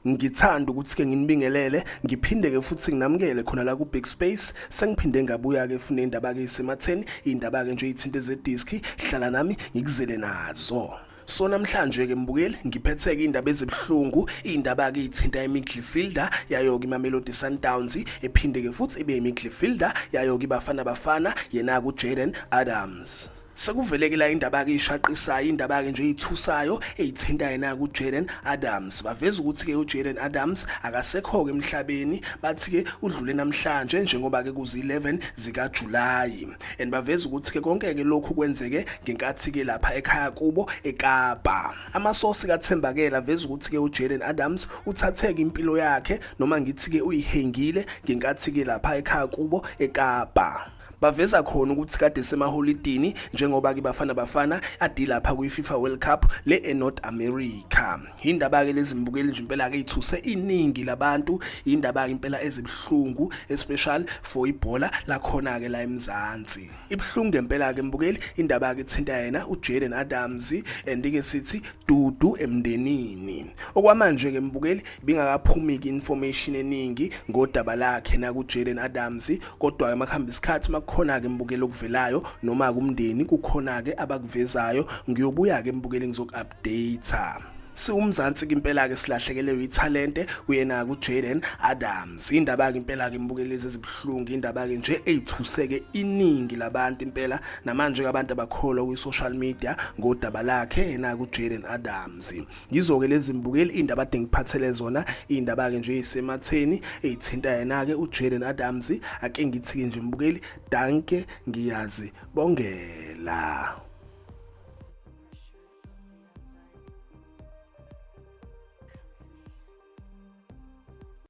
Ngithanda ukuthi ke nginibingelele ngiphinde ke futhi nginamukele khona la ku Big Space. Sengiphinde ngabuya ke funa indaba ke isematheni, indaba ke nje ithinte ze disk. Hlala nami ngikuzele nazo. So namhlanje ke mbukeli, ngiphetheke indaba ezibuhlungu, indaba ke ithinta imidfielder yayo ke iMamelodi Sundowns, ephinde ke futhi ibe imidfielder yayo ke iBafana Bafana, yena ku Jayden Adams. Sekuveleke la indaba ke ishaqisayo, indaba ke nje ithusayo eyithinta yena ku Jayden Adams. Baveza ukuthi ke uJayden Adams akasekho ke emhlabeni, bathi ke udlule namhlanje njengoba ke kuzi 11 zika July. And baveza ukuthi ke konke ke lokhu kwenzeke ngenkathi ke lapha ekhaya kubo eKapa. Amasosi kaThembakela aveza ukuthi ke uJayden Adams uthatheke impilo yakhe, noma ngithi ke uyihengile ngenkathi ke lapha ekhaya kubo eKapa. Baveza khona ukuthi kade semaholidini njengoba ke Bafana Bafana adilapha kwi-FIFA World Cup le eNorth America. Indaba ke lezi mbukeli nje impela ke ithuse iningi labantu, indaba ke impela ezibuhlungu, especially for ibhola lakhona ke la eMzansi. Ibuhlungu ngempela ke mbukeli indaba ke ithinta yena uJayden Adams, and ke sithi dudu emndenini. Okwamanje ke mbukeli, ibingakaphumi ke information eningi ngodaba lakhe na kuJayden Adams, kodwa ke makuhamba isikhathi, makukhona ke mbukeli okuvelayo noma kumndeni kukhona ke abakuvezayo, ngiyobuya ke mbukeli ngizoku-update. Siwumzansi ke impela ke silahlekeleyo ithalente kuyena kuJayden Adams. Indaba ke impela ke mbukeli lezi ezibuhlungu, indaba ke nje eyithuseke iningi labantu impela. Namanje ke abantu abakholwa kwi social media ngodaba lakhe yena kuJayden Adams. Ngizoke lezi mbukeli indaba ade ngiphathele zona, indaba ke nje isematheni eyithinta yena ke uJayden Adams. Ake ngithi ke nje mbukeli, danke, ngiyazi bongela.